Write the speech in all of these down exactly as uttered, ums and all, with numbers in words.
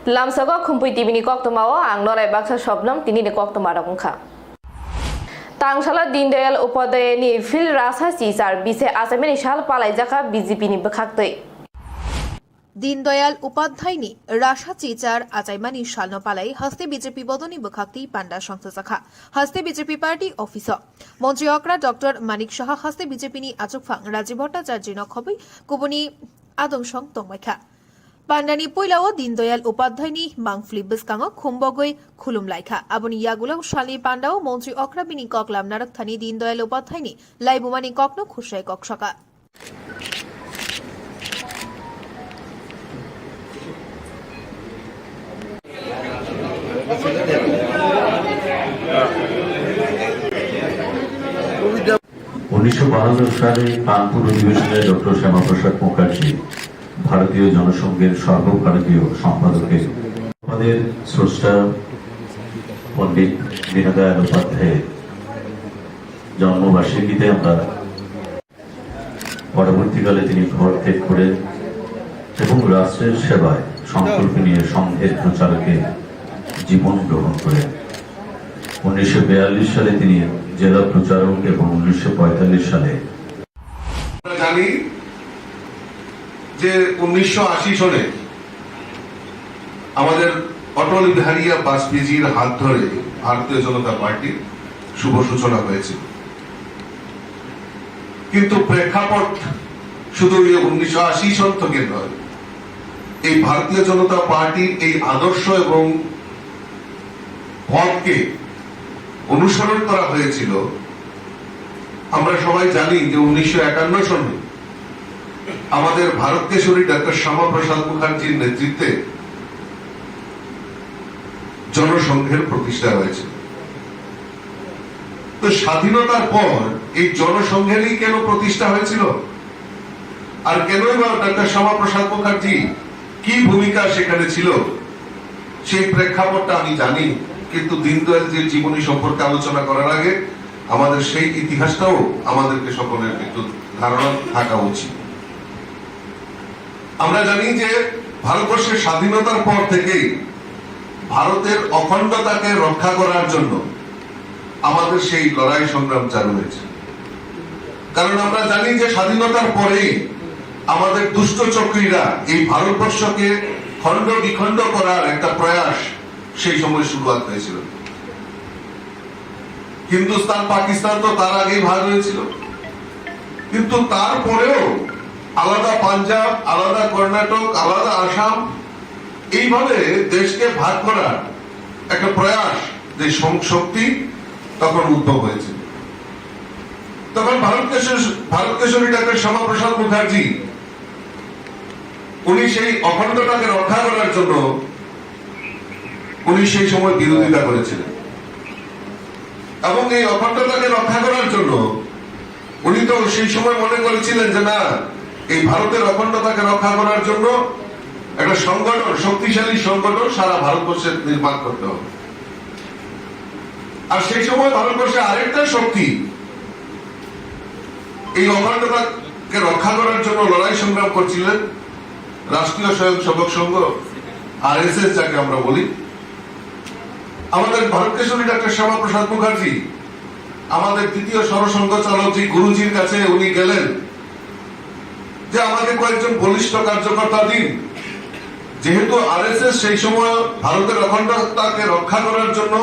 Lamsogo Khumpui T V ni koktwmao ang Norai Baksa Sobnam, tinini koktwmarok wngkha. Tangsalo Dindayal Upadhyayani Phil Rasa Chichar bise achaimani sal palaijakha B J P ni bwkhaktwi. Dindayal Upadhyayani Rasa Chichar achaimani salno palai haste B J P bodoni bwkhaktwi panda songchajakha. Haste B J P party office o Montri okra Doctor Manik Saha haste B J P ni achukphang Rajiv Bhattacharjino khobwi kubuni adong song tongbaikha. Pandani puilao Dindayal Upadhyayani mangphli bwskango khumbogwi khulumlaikha. Aboni yagulo salni pandao Montri okra bini koklam narwkthani Dindayal Upadhyayani laibumani kokno khusai kok saka. উনিশশো বাহান্ন সালে কানপুর অধিবেশনে ডক্টর শ্যামাপ্রসাদ মুখার্জি ভারতীয় জনসংঘের সর্বভারতীয় সম্পাদকের পদের স্রষ্টা পণ্ডিত দীনদয়াল উপাধ্যায়ের জন্মবার্ষিকীতে আমরা পরবর্তীকালে তিনি ঘর ত্যাগ করেন এবং রাষ্ট্রের সেবায় সংকল্প নিয়ে সংঘের প্রচারকে জীবন গ্রহণ করেন। উনিশশো বিয়াল্লিশ সালে তিনি জেলা প্রচারক এবং উনিশশো পঁয়তাল্লিশ সালে আমরা জানি যে উনিশশো আশি সনে আমাদের অটল বিহারী বাজপেয়ীজির হাত ধরে ভারতীয় জনতা পার্টির শুভ সূচনা হয়েছিল। কিন্তু প্রেক্ষাপট শুধু এই উনিশশো আশি সন থেকে নয়, এই ভারতীয় জনতা পার্টির এই আদর্শ এবং পথকে অনুসরণ করা হয়েছিল। আমরা সবাই জানি যে উনিশশো একান্ন সনে আমাদের ভারত কেশরী ডক্টর শ্যামাপ্রসাদ মুখার্জির নেতৃত্বে জনসংঘের প্রতিষ্ঠা হয়েছিল। তো স্বাধীনতার পর এই জনসংঘেরই কেন প্রতিষ্ঠা হয়েছিল? আর কেনই বা ডক্টর শ্যামাপ্রসাদ মুখার্জি কি ভূমিকা সেখানে ছিল, সেই প্রেক্ষাপটটা আমি জানি, কিন্তু দীনদয়ালজির জীবনী সম্পর্কে আলোচনা করার আগে আমাদের সেই ইতিহাসটাও আমাদেরকে সকলের একটু ধারণা থাকা উচিত। আমরা জানি যে ভারতবর্ষের স্বাধীনতার পর থেকেই ভারতের অখণ্ডতাকে রক্ষা করার জন্য আমাদের সেই লড়াই সংগ্রাম চালু হয়েছে। কারণ আমরা জানি যে স্বাধীনতার পরেই আমাদের দুষ্ট চক্রীরা এই ভারতবর্ষকে খণ্ড বিখণ্ড করার একটা প্রয়াস সেই সময় শুরুয়াত হয়েছিল। হিন্দুস্তান, পাকিস্তান তো তার আগেই ভাগ হয়েছিল, কিন্তু তারপরেও আলাদা পাঞ্জাব, আলাদা কর্ণাটক, আলাদা আসাম, এইভাবে দেশকে ভাগ করার একটা প্রয়াস, যে সং-, শক্তি তখন উদ্ভব হয়েছিল। তখন ভারত কেশর-, ভারত কেশরী ডাক্তার শ্যামাপ্রসাদ মুখার্জি, উনি সেই অখণ্ডতাকে রক্ষা করার জন্য উনি সেই সময় বিরোধিতা করেছিলেন, এবং এই অখণ্ডতাকে রক্ষা করার জন্য উনি তো সেই সময় মনে করেছিলেন যে না, এই ভারতের অখণ্ডতাকে রক্ষা করার জন্য একটা সংগঠন, শক্তিশালী সংগঠন সারা ভারতবর্ষে নির্মাণ করতে হবে। আর সেই সময় ভারতবর্ষে আরেকটা শক্তি এই অখণ্ডতাকে রক্ষা করার জন্য লড়াই সংগ্রাম করছিলেন রাষ্ট্রীয় স্বয়ংসেবক সংঘ, আরএসএস যাকে আমরা বলি। আমাদের ভারত কেশরী ডাক্তার শ্যামাপ্রসাদ মুখার্জি, আমাদের দ্বিতীয় সরসংঘ চালক যে গুরুজির কাছে উনি গেলেন যে আমাকে কয়েকজন বলিষ্ঠ কার্যকর্তা দিন, যেহেতু আরএসএস সেই সময় ভারতের অখণ্ডতাকে রক্ষা করার জন্য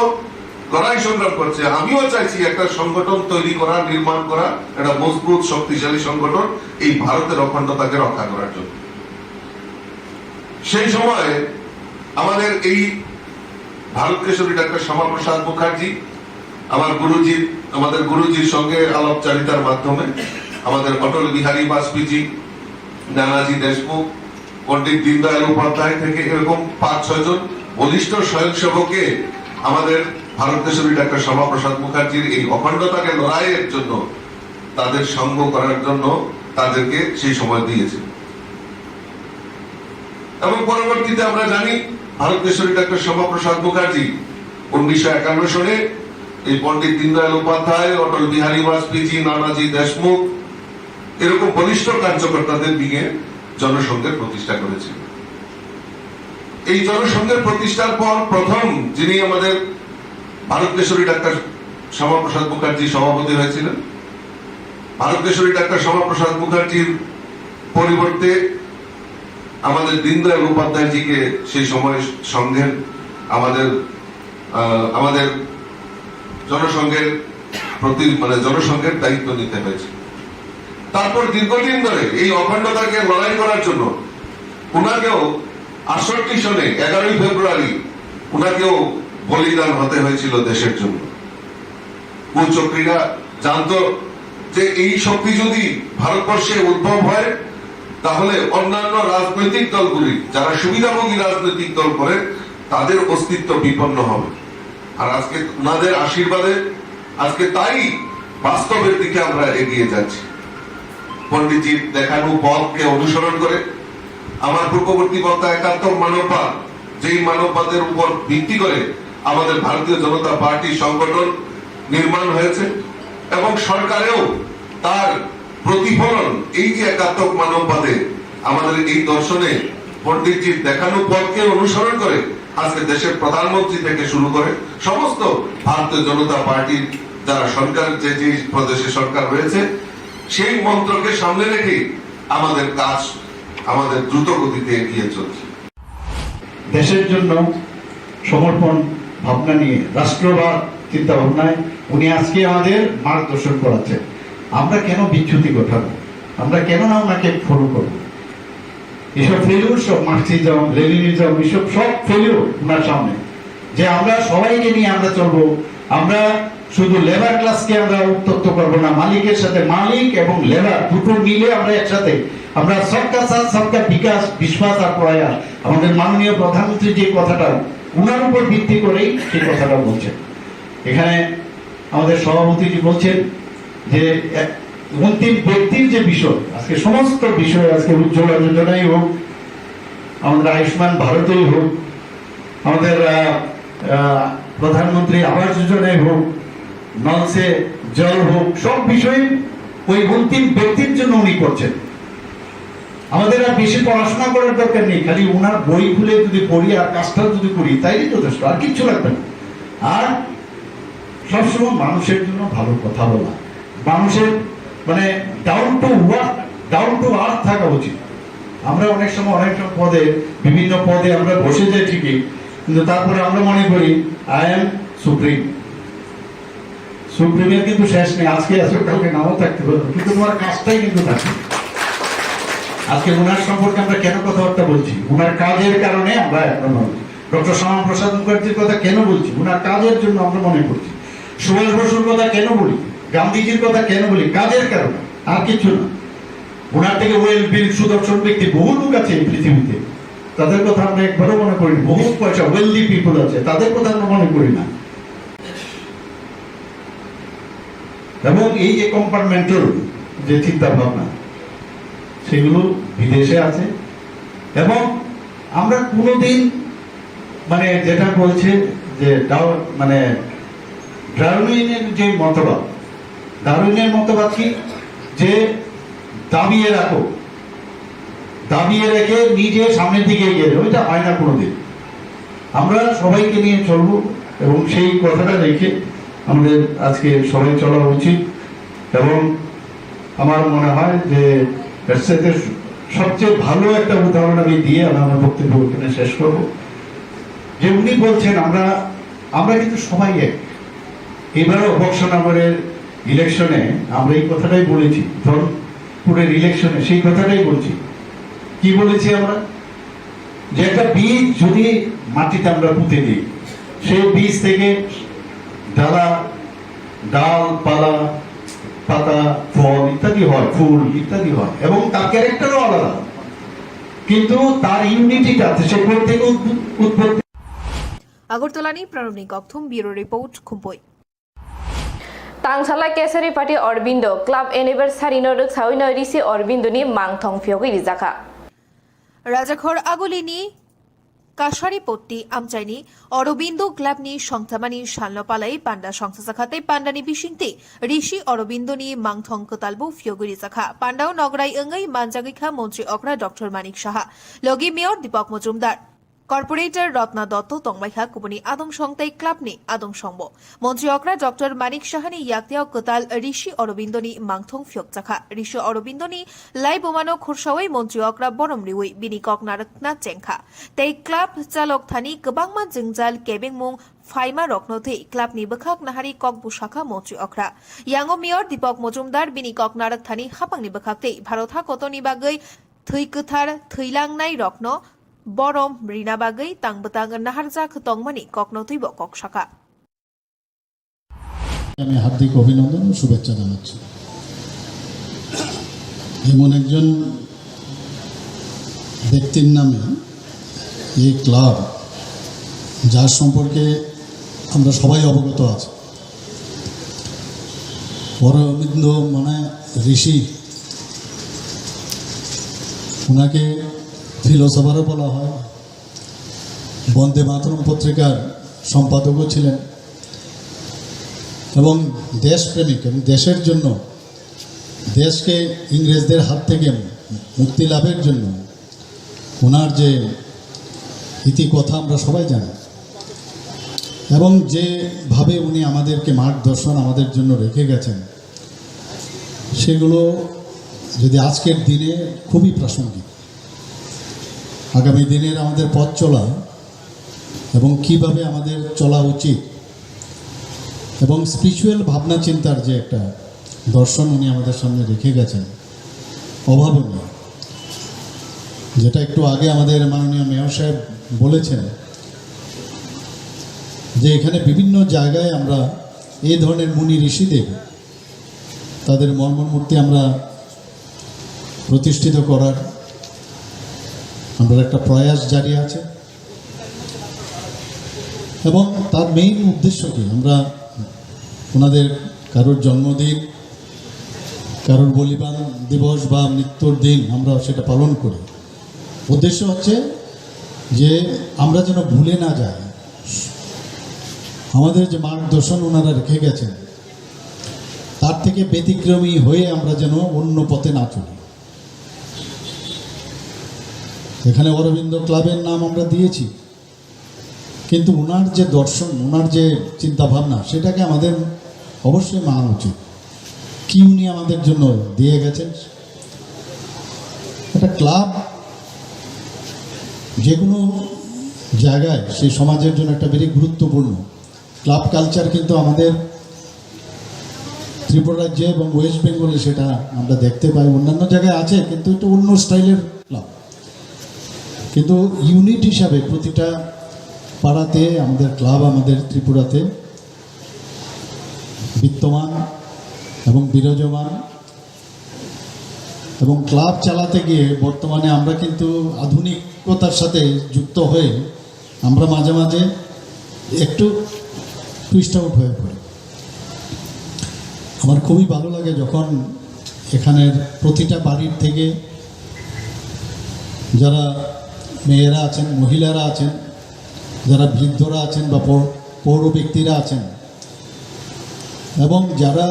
লড়াই সংগ্রাম করছে, আমিও চাইছি একটা সংগঠন তৈরি করা, নির্মাণ করা, একটা মজবুত শক্তিশালী সংগঠন এই ভারতের অখণ্ডতাকে রক্ষা করার জন্য। সেই সময় আমাদের এই ভারত কেশরী ডাক্তার শ্যামাপ্রসাদ মুখার্জি আমার গুরুজির, আমাদের গুরুজির সঙ্গে আলাপচারিতার মাধ্যমে আমাদের অটল বিহারী বাজপেয়ীজি, নানাজি দেশমুখ, পণ্ডিত দীনদয়াল উপাধ্যায় থেকে এরকম পাঁচ ছয় জন বলিষ্ঠ স্বয়ংসেবকে আমাদের ভারত কেশরী ডাক্তার শ্যামাপ্রসাদ মুখার্জির এই অখণ্ডতাকে লড়াইয়ের জন্য, তাদের সঙ্গ করার জন্য তাদেরকে সেই সময় দিয়েছে। এবং পরবর্তীতে আমরা জানি ভারত কেশরী ডাক্তার শ্যামাপ্রসাদ মুখার্জি উনিশশো একান্ন সনে এই পণ্ডিত দীনদয়াল উপাধ্যায়, অটল বিহারী বাজপেয়ীজি, নানাজি দেশমুখ, এরকম বলিষ্ঠ কার্যকর্তাদের নিয়ে জনসংঘের প্রতিষ্ঠা করেছিল। এই জনসংঘের প্রতিষ্ঠার পর প্রথম যিনি আমাদের ভারত কেশরী ডাক্তার শ্যামাপ্রসাদ মুখার্জি সভাপতি হয়েছিলেন। ভারত কেশরী ডাক্তার শ্যামাপ্রসাদ মুখার্জির পরিবর্তে আমাদের দীনদয়াল উপাধ্যায়জিকে সেই সময় সংঘের আমাদের, আহ, আমাদের জনসংঘের প্রতি, মানে, জনসংঘের দায়িত্ব নিতে হয়েছে। তারপর দীর্ঘদিন ধরে এই অখণ্ডতাকে লড়াই করার জন্য ওনাকেও আটষট্টি সনে এগারোই ফেব্রুয়ারি ওনাকেও বলিদান হতে হয়েছিল দেশের জন্য। কুচক্রীরা জানতো যে এই শক্তি যদি ভারতবর্ষে উদ্ভব হয়, তাহলে অন্যান্য রাজনৈতিক দলগুলি, যারা সুবিধাভোগী রাজনৈতিক দল করে, তাদের অস্তিত্ব বিপন্ন হবে। আর আজকে ওনাদের আশীর্বাদে আজকে তাই বাস্তবের দিকে আমরা এগিয়ে যাচ্ছি। পণ্ডিতজির দেখানো পথকে অনুসরণ করে আমার পূর্ববর্তী বক্তা একাত্তর মানববাদ, যেই মানববাদের উপর ভিত্তি করে আমাদের ভারতীয় জনতা পার্টি সংগঠন নির্মাণ হয়েছে এবং সরকারেও তার প্রতিফলন এই যে একাত্মক মানববাদে আমাদের এই দর্শনে পণ্ডিতজির দেখানো পথকে অনুসরণ করে আজকে দেশের প্রধানমন্ত্রী থেকে শুরু করে সমস্ত ভারতীয় জনতা পার্টির যারা সরকার, যে যে প্রদেশে সরকার রয়েছে, সেই মন্ত্রকে সামনে রেখে আমাদের কাজ আমাদের দ্রুত গতিতে এগিয়ে চলছে। দেশের জন্য সমর্পণ ভাবনা নিয়ে, রাষ্ট্রবাদ চিন্তা ভাবনায় উনি আজকে আমাদের মার্গদর্শন করাচ্ছেন। আমরা কেন বিচ্যুতি ঘটাবো? আমরা কেন না ওনাকে ফলো করবো? এইসব ফেলিউর, সব মার্কসিজম, লেনিনিজম, এইসব সব ফেলিউর ওনার সামনে। যে আমরা সবাইকে নিয়ে আমরা চলবো, আমরা শুধু লেবার ক্লাসকে আমরা উত্তপ্ত করবো না, মালিকের সাথে, মালিক এবং লেবার দুটো মিলে আমরা একসাথে, আমরা সবকা সাথ সবকা বিকাশ, বিশ্বাস আর প্রয়াস, আমাদের মাননীয় প্রধানমন্ত্রী যে কথাটা, ওনার উপর ভিত্তি করেই সেই কথাটা বলছেন। এখানে আমাদের সভাপতিজি বলছেন যে এক অন্তিম ব্যক্তির যে বিষয়, আজকে সমস্ত বিষয়, আজকে উজ্জ্বলা যোজনাই হোক, আমাদের আয়ুষ্মান ভারতই হোক, আমাদের আহ, আহ, প্রধানমন্ত্রী আবাস যোজনাই হোক, নল সে জল হোক, সব বিষয়ে ওই অন্তিম ব্যক্তির জন্য উনি করছেন। আমাদের আর বেশি পড়াশোনা করার দরকার নেই, খালি ওনার বই খুলে যদি পড়ি আর কাজটা যদি করি, তাইলে যথেষ্ট, আর কিচ্ছু লাগবে না। আর সবসময় মানুষের জন্য ভালো কথা বলা, মানুষের, মানে, down to worth, down to earth থাকা উচিত। আমরা অনেক সময় অনেক সব পদে, বিভিন্ন পদে আমরা বসে যাই ঠিকই, কিন্তু তারপরে আমরা মনে করি, "I am supreme।" সুপ্রিমের কিন্তু শেষ নেই, আজকে আছো, কালকে নাও থাকতে পারো, কিন্তু তোমার কাজটাই কিন্তু থাকে। আজকে ওনার সম্পর্কে আমরা কেন কথাবার্তা বলছি? ওনার কাজের কারণে আমরা এখন মানুষ। ডক্টর শ্যামাপ্রসাদ মুখার্জির কথা কেন বলছি? ওনার কাজের জন্য আমরা মনে করছি। সুভাষ বসুর কথা কেন বলি? গান্ধীজির কথা কেন বলি? কাজের কারণে, আর কিছু না। ওনার থেকে ওয়েল বিল্ড, সুদর্শন ব্যক্তি বহু লোক আছে এই পৃথিবীতে, তাদের কথা আমরা একবারও মনে করি না। বহু পয়সা, ওয়েলদি পিপল আছে, তাদের কথা আমরা মনে করি না। এবং এই যে কম্পার্টমেন্টাল যে চিন্তা ভাবনা, সেগুলো বিদেশে আছে। এবং আমরা কোনোদিন, মানে, যেটা বলছে যে ডার-, মানে, ডারউইনের যে মতবাদ, ডারউইনের মতবাদ কি? যে দাবিয়ে রাখো, দাবিয়ে রেখে নিজে সামনের দিকে এগিয়ে যাও, এটা হয় না কোনোদিন। আমরা সবাইকে নিয়ে চলবো এবং সেই কথাটা রেখে আমাদের আজকে সবাই চলা উচিত। এবং আমার মনে হয় যে এর সাথে সবচেয়ে ভালো একটা উদাহরণ আমি দিয়ে আমি আমার বক্তব্য এখানে শেষ করব। যে উনি বলছেন, আমরা, আমরা কিন্তু সবাই এক। এবারও বক্সনগরের ইলেকশনে আমরা এই কথাটাই বলেছি, ধর্মপুরের ইলেকশনে সেই কথাটাই বলছি। কি বলেছি আমরা? যে একটা বীজ যদি মাটিতে আমরা পুঁতে দিই, সেই বীজ থেকে ডালা, ডাল, পালা, পাতা, ফল ইত্যাদি হয়, ফুল ইত্যাদি হয়, এবং তার ক্যারেক্টারও আলাদা, কিন্তু তার ইউনিটিটা সে কোথেকে উদ্ভু-, উৎপত্তি। আগরতলানি প্রারম্ভিক অকথুম ব্যুরো রিপোর্ট, খুম্পই। Tangsala Kesari Party Aurobindo Club Anniversary no rwksawi no Rishi Aurobindo ni mangthong phiyogwi rijakha. Rajakhor Agulini Kasari Potti amchaini Aurobindo Club ni songthamani salno palai panda songsajakha tei pandani bisingtwi Rishi Aurobindo ni mangthong kwtalbo phiyogwi rijakha. Pandao nograi wngwi manjagwikha Montri Okra Doctor Manik Saha, logi Mayor Deepak Mojumdar. Corporator Ratna Dotto tongbaikha kubuni adong song tei club ni adong songbo. Montri okra Doctor Manik Sahani yakteo kwtal Rishi Aurobindoni mangthong phiyokjakha. Rishi Aurobindoni laibumano khursawi montri okra borom riwi bini kok narwkna chengkha. Tei club chalok thani kwbangma jwngjal kebengmung phaima rokno twi club ni bwkhak nahari kok bwsakha montri okra. Yango Mayor Deepak Mojumdar bini kok narwk thani hapangni bwkhak twi Bharat hakotoni bagwi thwi kwthar thwilangnai rokno borom rina bagwi tang bwtang naharjak tongmani kokno twibo kok sakha. আমি হার্দিক অভিনন্দন ও শুভেচ্ছা জানাচ্ছি। এমন একজন ব্যক্তির নামে এই ক্লাব, যার সম্পর্কে আমরা সবাই অবগত আছি, অরবিন্দ মানে ঋষি, ওনাকে ফিলোসোফারও বলা হয়, বন্দে মাতরম পত্রিকার সম্পাদকও ছিলেন এবং দেশপ্রেমিক এবং দেশের জন্য, দেশকে ইংরেজদের হাত থেকে মুক্তি লাভের জন্য ওনার যে ইতিকথা আমরা সবাই জানি এবং যেভাবে উনি আমাদেরকে মার্গদর্শন আমাদের জন্য রেখে গেছেন, সেগুলো যদি আজকের দিনে খুবই প্রাসঙ্গিক। আগামী দিনের আমাদের পথ চলা এবং কিভাবে আমাদের চলা উচিত এবং স্পিরিচুয়াল ভাবনা চিন্তার যে একটা দর্শন উনি আমাদের সামনে রেখে গেছেন, অভাবনীয়। যেটা একটু আগে আমাদের মাননীয় মেয়র সাহেব বলেছেন যে এখানে বিভিন্ন জায়গায় আমরা এই ধরনের মুনি ঋষিদের, তাদের মর্মর মূর্তি আমরা প্রতিষ্ঠিত করার আমাদের একটা প্রয়াস জারি আছে। এবং তার মেইন উদ্দেশ্য কি? আমরা ওনাদের কারোর জন্মদিন, কারোর বলিদান দিবস বা মৃত্যুর দিন আমরা সেটা পালন করি। উদ্দেশ্য হচ্ছে যে আমরা যেন ভুলে না যাই, আমাদের যে মার্গদর্শন ওনারা রেখে গেছেন, তার থেকে ব্যতিক্রমী হয়ে আমরা যেন অন্য পথে না চলি। এখানে অরবিন্দ ক্লাবের নাম আমরা দিয়েছি, কিন্তু ওনার যে দর্শন, ওনার যে চিন্তাভাবনা, সেটাকে আমাদের অবশ্যই মানা উচিত। কি উনি আমাদের জন্য দিয়ে গেছেন? একটা ক্লাব যে কোনো জায়গায় সেই সমাজের জন্য একটা ভেরি গুরুত্বপূর্ণ। ক্লাব কালচার কিন্তু আমাদের ত্রিপুরা রাজ্যে এবং ওয়েস্ট বেঙ্গলে সেটা আমরা দেখতে পাই, অন্যান্য জায়গায় আছে, কিন্তু একটু অন্য স্টাইলের ক্লাব। কিন্তু ইউনিট হিসাবে প্রতিটা পাড়াতে আমাদের ক্লাব, আমাদের ত্রিপুরাতে বিদ্যমান এবং বিরাজমান। এবং ক্লাব চালাতে গিয়ে বর্তমানে আমরা কিন্তু আধুনিকতার সাথে যুক্ত হয়ে আমরা মাঝে মাঝে একটু টুইস্ট আউট হয়ে পড়ি। আমার খুবই ভালো লাগে যখন এখানের প্রতিটা বাড়ির থেকে যারা মেয়েরা আছেন, মহিলারা আছেন, যারা বৃদ্ধরা আছেন বা পৌ-, পৌর ব্যক্তিরা আছেন এবং যারা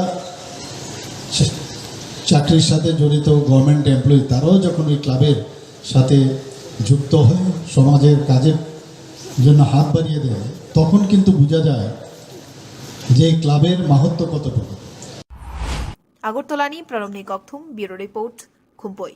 চা-, চাকরির সাথে জড়িত গভর্নমেন্ট এমপ্লয়ি, তারাও যখন ওই ক্লাবের সাথে যুক্ত হয়ে সমাজের কাজের জন্য হাত বাড়িয়ে দেয়, তখন কিন্তু বোঝা যায় যে এই ক্লাবের মাহাত্ম্য কতটুকু। Agartala ni Pranamni Kokthum, Bureau Report, Khumpui.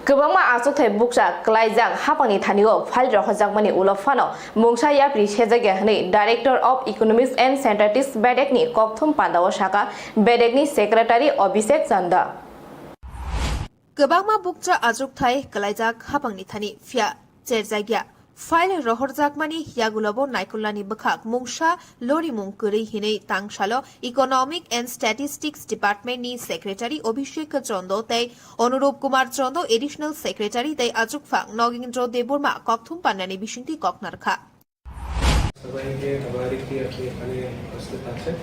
Kwbangma achukthai bukcha kwlaijak hapangni thanio file rohorjakmani ulo phano mungsa yapri sejakya hwnwi Director of Economics and Statistics bedekni kokthum pandao sakha bedekni Secretary Abhishek Chanda. Kwbangma bukcha achukthai kwlaijak hapangni thani, phiya cherjakya. File rohorjakmani yagulobo naikolnani bwkhak mungsa lorimung kwrwi hinwi tangsalo Economic and Statistics Department ni Secretary Abhishek Chondo tei Anurup Kumar Chondo Additional Secretary tei achukphang Nogendro Debbarma kokthum pandani bisingtwi kok narwkha. সবাইকে মোবারক দিয়ে আপনি এখানে উপস্থিত আছেন।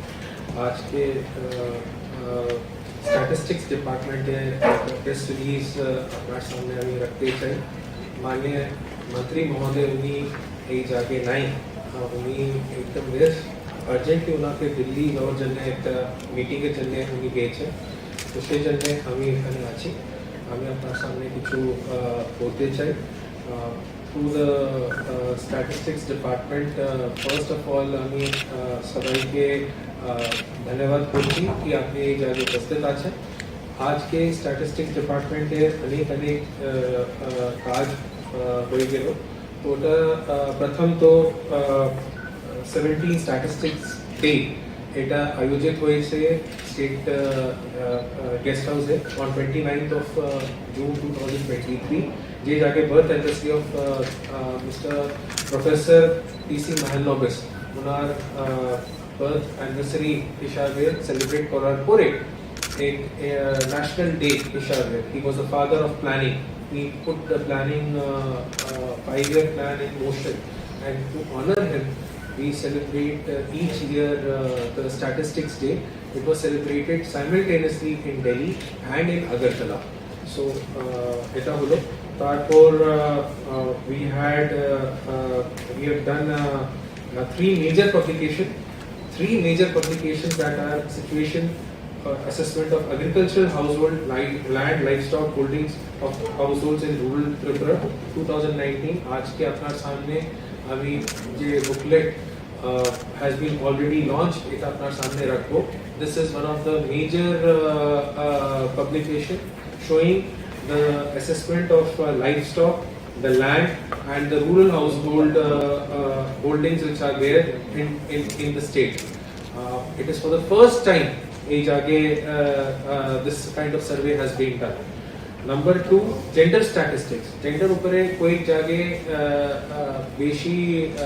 আজকে, আহ, আহ, স্ট্যাটিস্টিক্স ডিপার্টমেন্টে একটা press release, আহ, আপনার সামনে আমি রাখতে চাই। মাননীয় মন্ত্রী মহোদয় উনি এই জায়গায় নাই, আহ, উনি একদম বেশ আর্জেন্টলি ওনাকে দিল্লি যাওয়ার জন্য একটা মিটিংয়ের জন্য উনি গিয়েছেন। তো সেই জন্য আমি এখানে আছি। আমি আপনার সামনে কিছু, আহ, বলতে চাই। আহ, To the uh, statistics department, uh, first of all আমি uh, সবাইকে uh, ধন্যবাদ করছি কি আপনি এই জায়গায় উপস্থিত আছেন। আজকে স্ট্যাটিস্টিক্স ডিপার্টমেন্টে অনেক অনেক uh, uh, কাজ uh, হয়ে গেল। তো ওটা uh, প্রথম তো সেভেন্টিন স্ট্যাটিস্টিক্স ডে এটা আয়োজিত হয়েছে স্টেট গেস্ট হাউসে on twenty ninth of June two thousand twenty three, যে জায়গায় birth anniversary of mister professor T C Mahalanobis ওনার বার্থ অ্যানিভার্সারি হিসাবে সেলিব্রেট করার পরে এক ন্যাশনাল ডে হিসাবে, he was the father of planning, we put the planning uh, uh, five year plan in motion, and to honor him we celebrate uh, each year uh, the statistics day. It was celebrated simultaneously in Delhi and in Agartala. So uh, এটা হলো। তারপর uh, uh, we had uh, uh, we have done uh, uh, three major publication, three major publications that are situation uh, assessment of agricultural household li- land livestock holdings of households in rural Tripura two thousand nineteen। আজকে আপনার সামনে আমি যে booklet uh, has been already launched, এটা আপনার সামনে রাখবো। This is one of the major uh, uh, publication showing the assessment of uh, livestock, the land and the rural household uh, uh, holdings which are there in, in, in the state. Uh, it is for the first time এই জায়গায় uh, uh, this kind of survey has been done. Number two, gender statistics. Gender উপরে কয়েক জায়গায় uh, uh, বেশি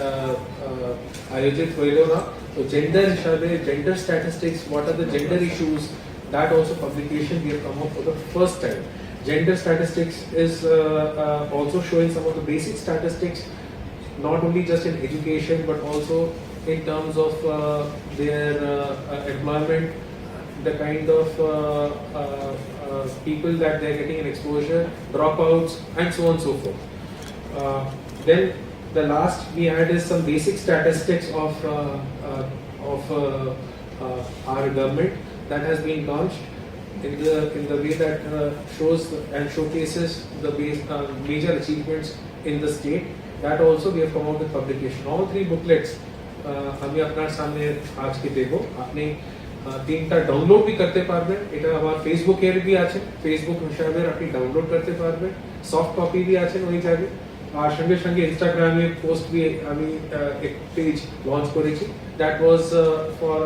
uh, uh, আয়োজিত হইল না। তো জেন্ডার হিসাবে gender statistics, what are the gender issues, that also publication we have come up for the first time. Gender statistics is uh, uh, also showing some of the basic statistics, not only just in education but also in terms of uh, their uh, uh, employment, the kind of uh, uh, uh, people that they're getting an exposure, dropouts, and so on and so forth. Uh, then the last we had is some basic statistics of uh, uh, of uh, uh, our government that has been launched in the in the way that uh, shows and showcases the base, uh, major achievements in the state. That also we have come out with publication. All three booklets uh, আমি আপনার সামনে আজকে দেব। আপনি uh, তিনটা ডাউনলোড भी करते পারবেন। এটা আমার ফেসবুকের भी আছে, ফেসবুক হিসাবে আপনি ডাউনলোড করতে পারবেন। সফট কপি भी আছে ওই জায়গায়। আর সঙ্গে সঙ্গে ইনস্টাগ্রামে পোস্ট भी আমি uh, এক পেজ লঞ্চ করেছি। That was uh, for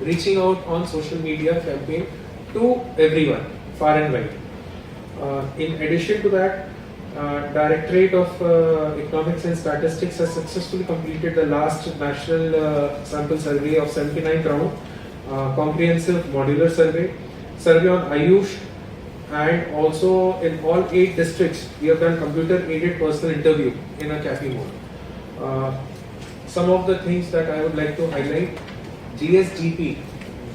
reaching out on social media campaign to everyone, far and wide. Uh, in addition to that, uh, Directorate of uh, Economics and Statistics has successfully completed the last national uh, sample survey of seventy-ninth round, uh, comprehensive modular survey, survey on Ayush, and also in all eight districts we have done computer aided personal interview in a cafe mode. Uh, some of the things that I would like to highlight: G S D P,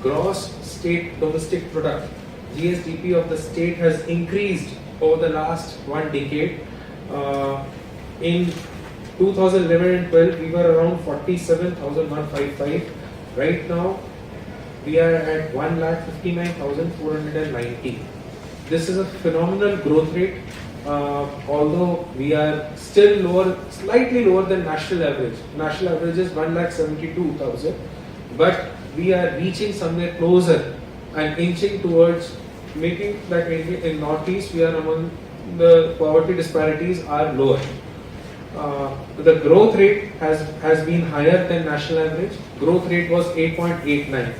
gross state domestic product, G S D P of the state has increased over the last one decade. Uh, in two thousand eleven and twelve, we were around forty-seven thousand one five five. Right now, we are at one lakh fifty-nine thousand four hundred and ninety. This is a phenomenal growth rate, uh, although we are still lower, slightly lower than national average. National average is one lakh seventy-two thousand, but we are reaching somewhere closer and inching towards making that in, in Northeast we are among the poverty disparities are lower. Uh, the growth rate has, has been higher than national average. Growth rate was eight point eight nine,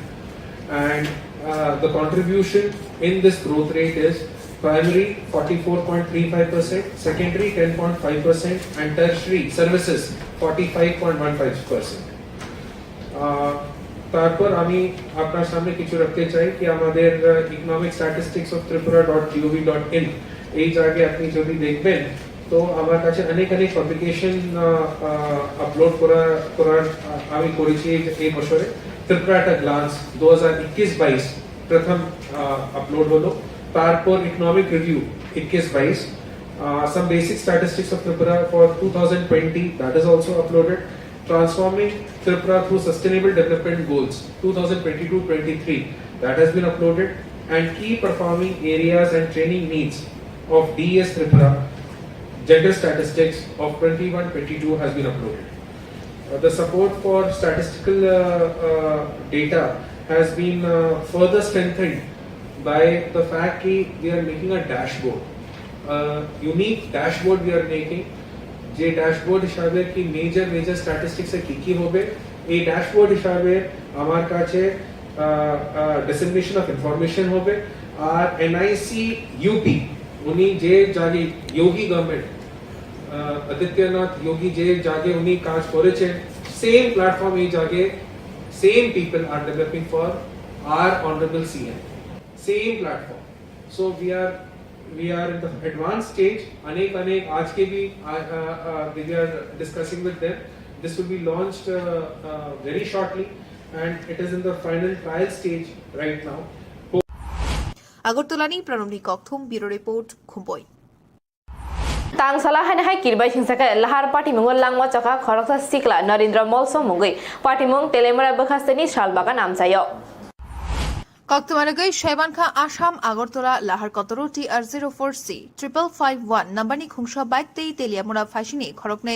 and uh, the contribution in this growth rate is primary forty-four point three five percent, secondary ten point five percent, and tertiary services forty-five point one five percent. আহ, তারপর আমি আপনার সামনে কিছু রাখতে চাই কি আমাদের economic statistics of Tripura dot gov dot in, এই জায়গায় আপনি যদি দেখবেন তো আমার কাছে অনেক অনেক পাবলিকেশন আপলোড করা করার আহ, আমি করেছি এই, এই বছরে। ত্রিপুরা একটা গ্লান্স দু হাজার একুশ বাইশ প্রথম আপলোড হলো, তারপর ইকোনমিক রিভিউ একুশ বাইশ, uh, some basic statistics of Tripura for two thousand twenty, that is also uploaded. Transforming Tripura through Sustainable Development Goals two thousand twenty-two twenty-three, that has been uploaded, and key performing areas and training needs of D E S Tripura, Gender statistics of twenty-one twenty-two has been uploaded. Uh, the support for statistical uh, uh, data has been uh, further strengthened by the fact that we are making a dashboard, a unique dashboard we are making. যে ড্যাশবোর্ড হিসাবে কি major major স্ট্যাটিস্টিক্সে কি কি হবে, এই ড্যাশবোর্ড হিসাবে আমার কাছে ডিসেমিনেশন অফ ইনফরমেশন হবে। আর এনআইসি ইউপি, উনি যে জায়গায় যোগী গভর্নমেন্ট, আদিত্যনাথ যোগী যে জায়গায় উনি কাজ করেছেন, সেম প্ল্যাটফর্ম এই জায়গায়, same people are developing for our honorable C M. Same platform. So we are we are in the advanced stage. अनेक अनेक आज के भी uh, uh, uh, we are discussing with them. This will be launched uh, uh, very shortly, and it is in the final trial stage right now. Agartala ni Pranamni Kokthum, Bureau Report, Khumpui. Tangsala haino hai kirbai singsa khe lahar patimungo langma chakha khoroksa sikla Narendra Molso mungwi patimung Telemura bwkhasteni sal bagan amchaio. Koktwma rwgwi saimankha Assam Agartala lahar kotoro T R zero four C triple five one number ni khungsa bike tei Teliamura phaisingni khoroknwi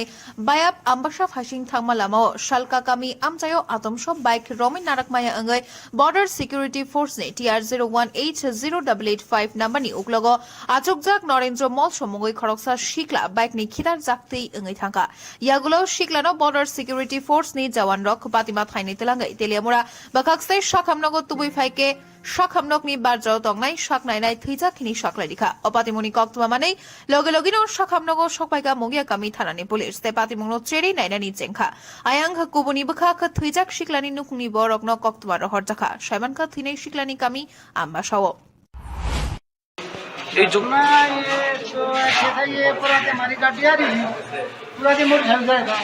bayap Ambasa phaising thangma lamao salka kami amchaio atomso bike romwi narakmaya wngwi Border Security Force ni T R zero one H zero double eight five number ni uklogo achukjak Narendra Mol somungwi khoroksa sikla bike ni khitar jaktwi wngwi thangkha. Yagulo siklano Border Security Force ni jawan rok batima thainwi twlangwi Teliamura bwkhak se sakhamnogo tubui phaikhe sakhamnokni barjao tongnai sak nainai thwijak hini saklai rikha. O patimungni koktwma manwi loge logino sakhamnogo sokpaikha Mugiakami thanani police tei patimungno cherwi nainani chengkha. Ayang kubuni bwkhak thwijak siklani nukhungni borokno koktwma rohorjakha. Saimankha thwinai siklani kami Ambasao. এই জো- ना, ये तो ऐसे था, ये पूरा हमारी गाड़ी आ रही है, पूरा रिमोट हिल जाएगा।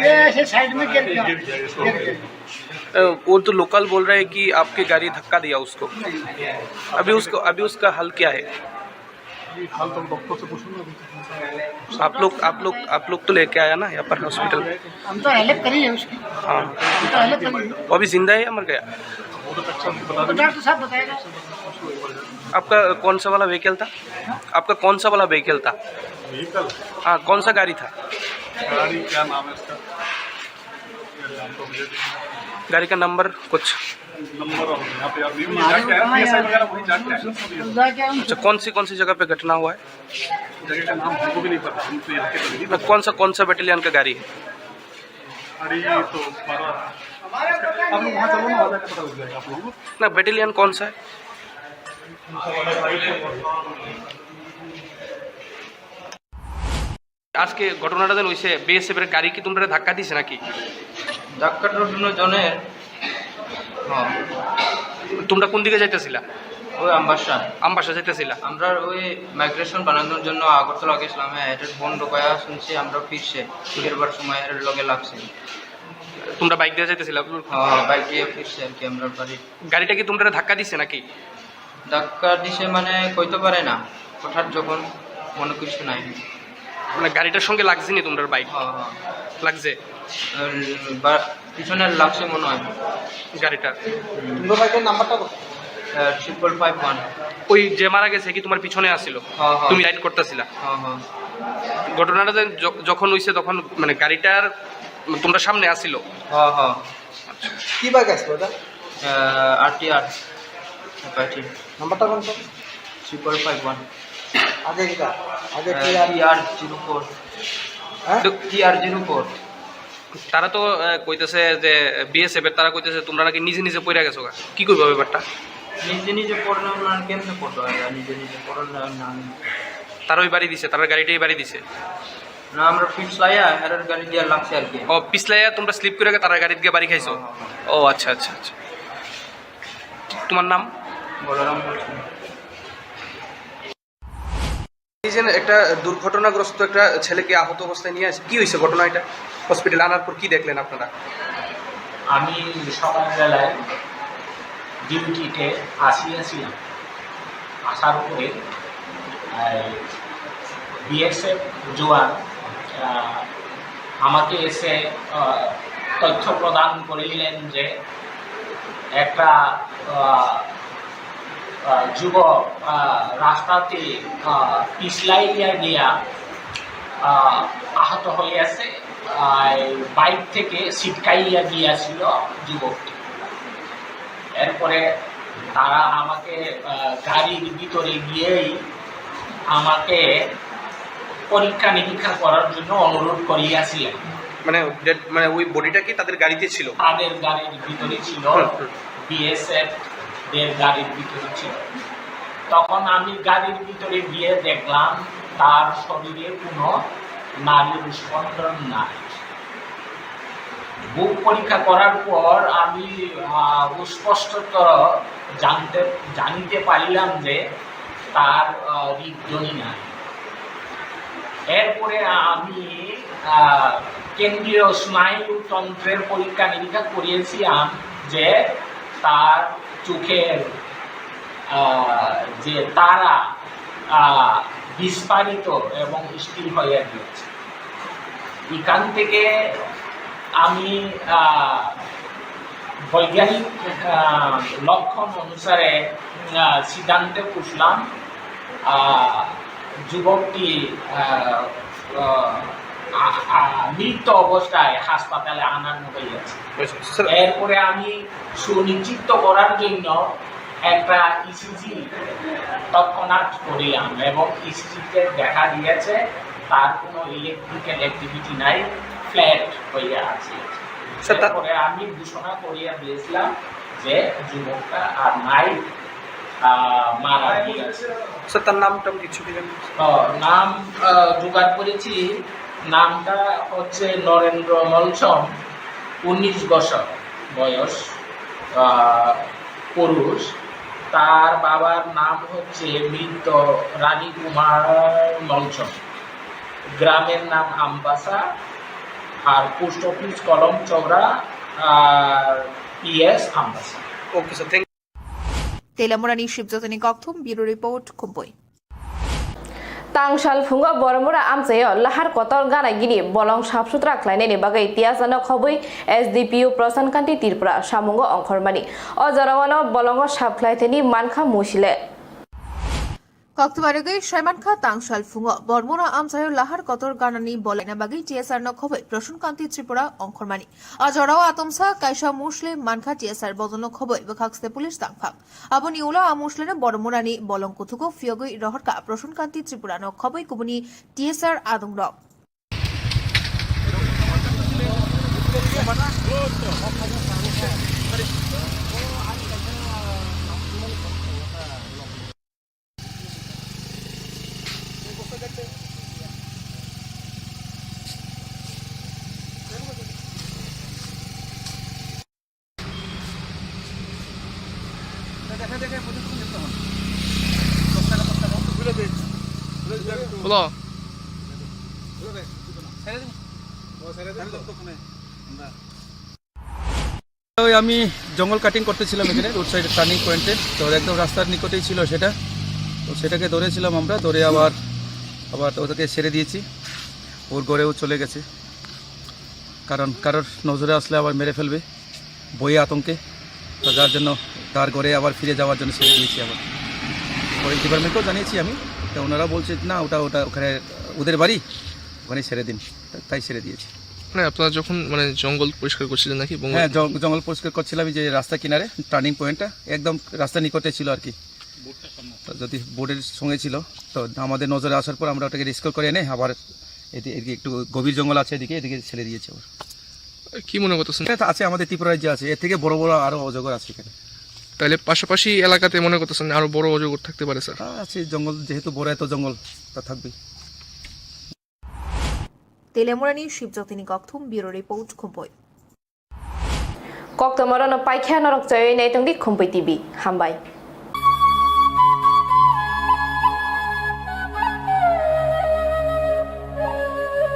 ये ऐसे साइड में गिर गया, गिर गया। अ, वो तो लोकल बोल रहा है कि आपके गाड़ी धक्का दिया उसको। अभी उसको, अभी उसका हाल क्या है? अभी हाल तो डॉक्टर से पूछूंगा अभी। आप लोग, आप लोग, आप लोग तो लेके आया ना यहाँ पर हॉस्पिटल? हम तो हेल्प करी है उसकी। हाँ। हम तो हेल्प करी है। वो अभी जिंदा है या मर गया? वो तो डॉक्टर साहब बताएगा। आपका कौन सा वाला व्हीकल था? आपका कौन सा वाला व्हीकल था? व्हीकल? हाँ, कौन सा गाड़ी था? गाड़ी क्या नाम है इसका? ये नाम तो मुझे नहीं। गाड़ी का नंबर कुछ? नंबर और यहाँ पे आप नहीं, हमारे जाके कहाँ पीएसआई यार? वगैरह वहीं जाके हम जाके हम अच्छा, कौन सी, कौन सी जगह पे घटना हुआ है? जगह का नाम हमको भी नहीं पता, हम तो यहाँ के तो नहीं। ना, कौन सा, कौन सा बटालियन का गाड़ी है? गाड़ी तो बारह। आप लोग वहाँ चलो ना, वहाँ जाके पता लग जाएगा आप लोगों को। ना, बटालियन कौन सा है? আজকে ঘটনাটা যেন হইছে, বিএসএফ এর গাড়ি কি তোমরা ধাক্কা দিছে নাকি? ধাক্কা তো দুনো জনের। হ্যাঁ। তোমরা কোন দিকে যাইতেছিলা? ওই আমবাসা। আমবাসা যাইতেছিলা? আমরা ওই মাইগ্রেশন বানানোর জন্য আগরতলা গেছিলাম, হ্যাঁ, এটা বন্ধ কয়া শুনছি, আমরা ফিরছে, ফিরবার সময় এর লগে লাগছে। তোমরা বাইক দিয়ে যাইতেছিলা? হ্যাঁ, হ্যাঁ, বাইক দিয়ে ফিরছে আর কি আমরা বাড়ি। গাড়িটা কি তোমরা ধাক্কা দিছে নাকি? ধাক্কা দিছে মানে কইতে পারে না, হঠাৎ যখন মনে কিছু নাই। মানে গাড়িটার সঙ্গে লাগছে নি তোমরা বাইক? হ্যাঁ, হ্যাঁ। লাগছে? আর বা-, পিছনে লাগছে মনে হয়। গাড়িটা? হুম। তোমরা বাইকের নাম্বারটা কত? আহ, ট্রিপল ফাইভ ওয়ান। ওই যে মারা গেছে কি তোমার পিছনে আসিল? হ্যাঁ, হ্যাঁ। তুমি রাইড করতেছিলা? হ্যাঁ, হ্যাঁ। ঘটনাটা যে য-, যখন হইছে তখন মানে গাড়িটার তোমরা সামনে আসিল? হ্যাঁ, হ্যাঁ। কি বাইক আসলো ওটা? আহ, আরটিআর অ্যাপাচি। নাম্বারটা কোন স্যার? Triple five one. আগে এটা, আগে আহ, টিআর। TR zero four. হ্যাঁ? TR zero four. তারা তো, আহ, কইতেছে যে বিএসএফ এর, তারা কইতেছে তোমরা নাকি নিজে নিজে পড়ে গেছো গা। কি কইবা ব্যাপারটা? নিজে নিজে পড়লে ওনারা কেমনে পড়তে হয়? আর নিজে নিজে পড়লে আর না। তারা ওই বাড়ি দিছে, তারা গাড়িটাই বাড়ি দিছে। না, আমরা পিছলাইয়া এরার গাড়ি দিয়া লাগছে আর কি। ও, পিছলাইয়া তোমরা স্লিপ করে তারা গাড়িত গিয়ে বাড়ি খাইছো? হ্যাঁ, হ্যাঁ, হ্যাঁ। ও আচ্ছা, আচ্ছা, আচ্ছা। তোমার নাম? বলরাম বলছি। এই যে একটা দুর্ঘটনাগ্রস্ত একটা ছেলেকে আহত অবস্থায় নিয়ে আসে, কি হয়েছে ঘটনা এটা? হসপিটালে আনার পর কি দেখলেন আপনারা? আমি সকালবেলায় ডিউটিতে আসিয়াছিলাম, আসার পরে বিএসএফ জওয়ান আহ, আমাকে এসে আহ, তথ্য প্রদান করিলেন যে একটা আহ, আহ, যুবক আহ, রাস্তাতে আহ, পিছলাইয়া গিয়া আহ, আহত হয়ে আছে। আহ, বাইক থেকে ছিটকাইয়া গিয়েছিল যুবকটি। এরপরে তারা আমাকে, আহ, গাড়ির ভিতরে গিয়েই আমাকে পরীক্ষা নিরীক্ষা করার জন্য অনুরোধ করিয়াছিলেন। মানে, ডেড, মানে, ওই বডিটা কি তাদের গাড়িতে ছিল? তাদের গাড়ির ভিতরে ছিল, হুম, হুম। বিএসএফ দের গাড়ির ভিতরে ছিল। তখন আমি গাড়ির ভিতরে গিয়ে দেখলাম তার শরীরে কোনো নাড়ির স্পন্দন নাই। বুক পরীক্ষা করার পর আমি, আহ, স্পষ্টত জানতে, জানিতে পারিলাম যে তার, আহ, হৃদধ্বনি নাই। এরপরে আমি, আহ, কেন্দ্রীয় স্নায়ুতন্ত্রের পরীক্ষা নিরীক্ষা করিয়েছিলাম যে তার চোখের, আহ, যে তারা, আহ, বিস্ফারিত এবং স্থির হয়ে গিয়েছে। এখান থেকে আমি, আহ, বৈজ্ঞানিক, আহ, লক্ষণ অনুসারে, আহ, সিদ্ধান্তে পৌঁছলাম, আহ, যুবকটি, আহ, আহ, আ-, আ-, মৃত অবস্থায় হাসপাতালে আনার মতোই আছে। বুঝছি, স্যার। এরপরে আমি সুনিশ্চিত করার জন্য একটা ইসিজি তৎক্ষণাৎ করিলাম এবং ইসিজিতে দেখা দিয়েছে তার কোনো ইলেকট্রিক্যাল অ্যাক্টিভিটি নাই, ফ্ল্যাট হয়ে আছে। স্যার, তা- এরপরে আমি ঘোষণা করিয়া দিয়েছিলাম যে যুবকটা আর নাই, আহ, মারা গিয়েছে। স্যার, তার নামটা আমি কিছু কি জানি? ও, নাম, আহ, জোগাড় করেছি, নামটা হচ্ছে নরেন্দ্র মলসম, উনিশ বছর বয়স, আহ, পুরুষ। তার বাবার নাম হচ্ছে মৃত রানী কুমার মলসম, গ্রামের নাম আমবাসা, আর পোস্ট অফিস কলম চৌরা, আর PS Ambassa. Okay sir, thank Telamurani Shibjotini Kokthum, Bureau Report, Khumpui. Tangsal phungo Bormura amchaio lahar kotor gana gini bolong sap sutra khlainani bagwi tiyasa no khobwi S D P O Prasant Kanti Tripura samungo ongkhormani. O jorao no bolongo sap khlaithani mankha musile. Kokthum arogwi saimankha tangsal phungo Bormura amchaio lahar kotor ganani bolaina bagwi T S R no khobwi Prasant Kanti Tripura ongkhormani. O jorao atomsa kaisa muslim mankha T S R bodolno khobwi bwkhakste police tangphang. Aboni ulo a muslim Bormurani bolong kuthugo phiyogwi rohorkha Prasant Kanti Tripura no khobwi kubuni T S R adongrok. বলো। ওই আমি জঙ্গল কাটিং করতেছিলাম এখানে রোড সাইডের টার্নিং পয়েন্টে, তো একদম রাস্তার নিকটেই ছিল সেটা। তো সেটাকে ধরেছিলাম আমরা, ধরে আবার, আবার ওটাকে ছেড়ে দিয়েছি, ওর ঘরেও চলে গেছে, কারণ কারোর নজরে আসলে আবার মেরে ফেলবে, ভয়ে আতঙ্কে। তো যার জন্য তার ঘরে আবার ফিরে যাওয়ার জন্য ছেড়ে দিয়েছি আবার। ফরেস্ট ডিপার্টমেন্টকেও জানিয়েছি আমি, তো ওনারা বলছে, "না, ওটা, ওটা ওখানে ওদের বাড়ি, ওখানে ছেড়ে দিন।" তা-, তাই ছেড়ে দিয়েছি। মানে আপনারা যখন মানে জঙ্গল পরিষ্কার করছিলেন নাকি বঙ্গল? হ্যাঁ, জং-, জঙ্গল পরিষ্কার করছিলাম, এই যে রাস্তা কিনারে টার্নিং পয়েন্টটা একদম রাস্তা নিকটে ছিল আর কি। তো যদি বোর্ডের সঙ্গে ছিল, তো আমাদের নজরে আসার পর আমরা ওটাকে রেস্কিউ করে এনে আবার এদি-, এদিকে একটু গভীর জঙ্গল আছে এদিকে, এদিকে ছেড়ে দিয়েছে আবার। কি মনে করতেছেন? এটা তো আছে, আমাদের ত্রিপুরা রাজ্যে আছে, এর থেকে বড় বড় আরো অজগর আছে এখানে। তাহলে পাশাপাশি এলাকাতে মনে করতেছেন আরো বড় অজগর থাকতে পারে, স্যার? তা আছে, জঙ্গল যেহেতু বড়, এত জঙ্গল তা থাকবেই। Telamurani Shibjotini Kokthum, Bureau Report, Khumpui. Kokthum orono paikha norok chayoi naitongdi Khumpui T V. Hambai.